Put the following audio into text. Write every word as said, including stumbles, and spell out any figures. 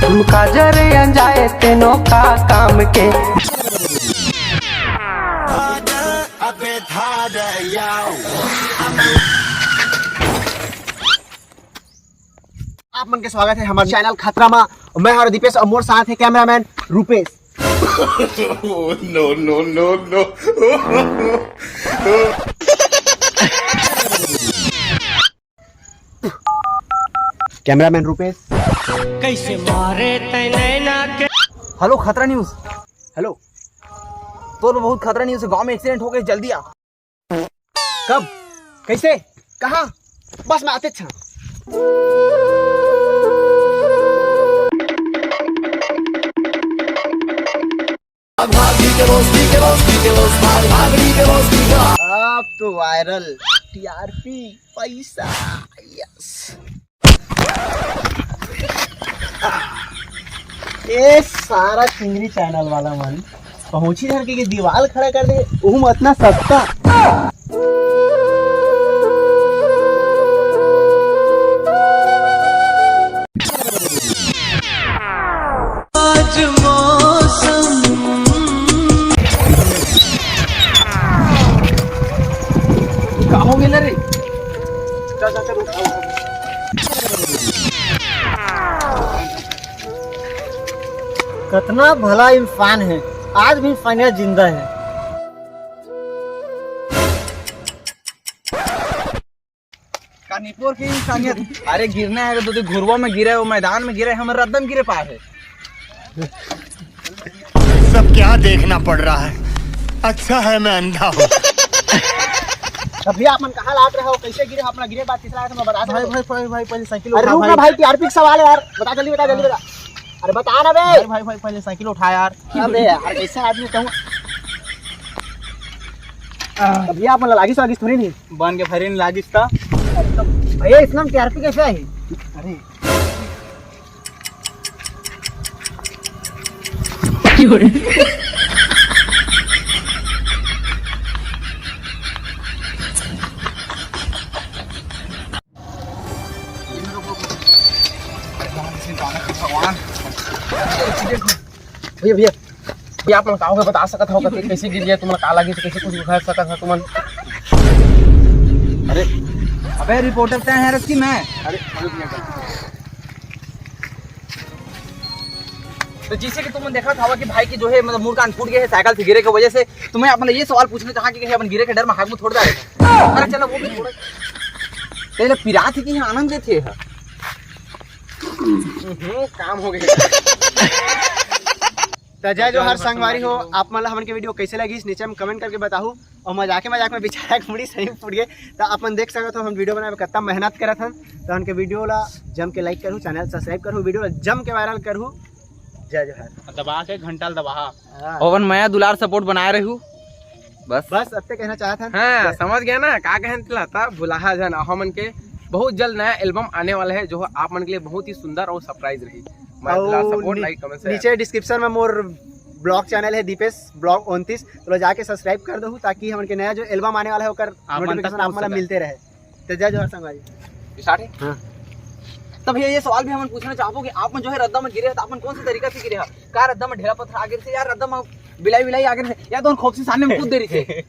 तुम काजर अंजाए तेनो का काम के। आप मन के स्वागत है हमारे चैनल खतरा मा। मैं हर दीपेश और मोर साथ है cameraman Rupesh. No, no, no, no। Cameraman Rupesh. कैसे मारे तै नैना के। हेलो खतरा न्यूज। हेलो, तोर बहुत खतरा न्यूज है, गांव में एक्सीडेंट हो गए, जल्दी आ। कब? कैसे? कहाँ? बस मैं आते अच्छा। अब तो वायरल, टीआरपी, पैसा, यस। ए सारा चिंगरी चैनल वाला मन पहुंची धर के दीवाल खड़ा कर दे, ओहू में इतना सस्ता। आज मौसम का हो गेला रे? चल, चल, चल, उठ, उठ, उठ। कितना भला इंसान है, आज भी इंसानियत जिंदा है। कानीपुर की इंसानियत। अरे गिरना है तो तू घुरवा में गिरे, वो मैदान में गिरे, हमर रद्दम गिरे पाए है। सब क्या देखना पड़ रहा है, अच्छा है मैं अंधा हूँ। अब भैया, आप मन कहाँ लाग रहे हो, कैसे गिरे हो, अपना गिरे बात तीसरा है तो मैं बता सकता भाई, हूँ। भाई, भाई, भाई, पहले साइकिल अरे उठा रुक ना भाई। भाई, टीआरपी का सवाल है यार, बता जल्दी, बता जल्दी, बता। अरे बता ना बे। भाई, भाई, भाई, पहले साइकिल उठा यार। अबे यार, कैसे आदमी कहूँ। अब भैया, आप मन लागिस वागिस थोड़ी नहीं। बन के भरी नहीं लागिस था। भैया, इतना टीआरपी कैसे है? अरे भैया, भैया, भैया, आप मन का होगे बता सकत हो, कते कैसे गिर गया, तुमन का लगी, कैसे कुछ उठा सकत हो तुमन? अरे, अबे रिपोर्टर तैं है रस्सी मैं। अरे, अरे भैया, गलती हो गई। तो जैसे कि तुमन देखत हवा कि भाई की जो है, मतलब, मुड़ कान फूट गए है साइकिल से गिरे के वजह से, तो मैं अपन ये सवाल पूछना चाहा कि कहीं अपन गिरे के डर में हाथ मुंह थोड़ डाले। अरे चलो, वो भी थोड़ा पहले पिरात ही कि आनंद लेते हैं। हम्म, काम हो गया। तो जय जोहार संगवारी हो, आप मन ला हमन के वीडियो कैसे लगिस, नीचे में कमेंट करके बताहू। और मजाके मजाक में बेचारा के मुड़ी सही फूट गए, तो अपन देख सकत हो, हम वीडियो बनावे में कितना मेहनत करत हन। तो उनके वीडियो ला जम के लाइक करहू, चैनल सब्सक्राइब करहू, वीडियो ला जम के वायरल करहू। जय जोहार। दबा के घंटा ला दबाहा। हाँ। ओवन मया दुलार सपोर्ट बनाए रहू। बस। बस अत्ते कहना चाहत हन। हाँ, जय समझ गया ना, का कहन तिला था, भुलाहा जन, हमन के बहुत जल्द नया एल्बम आने वाला है, जो आप मन के लिए बहुत ही सुंदर और सरप्राइज रही। मैं और तुला सपोर्ट, नी-, लाइक, कमेंट, शेयर। नीचे डिस्क्रिप्शन में मोर ब्लॉग चैनल है दीपेश ब्लॉग उनतीस, तो जाके सब्सक्राइब कर दो, ताकि हमन के नया जो एल्बम आने वाला है, ओकर आप मन तक नोटिफिकेशन आप पहुंच मन ला सके। मिलते रहे। तो जय जोहार संगवारी। स्टार्ट है? हाँ। तब ये, ये सवाल भी हमन पूछना चाहबो कि आप मन जो है रद्दा में गिरे हैं, तो आप मन कौन से तरीका से गिरे हैं? का रद्दा में ढेला पत्थर आगे से, या रद्दा में बिलाई विलाई आगे से, या तो खोपसी सामने में कूद दे रही थे?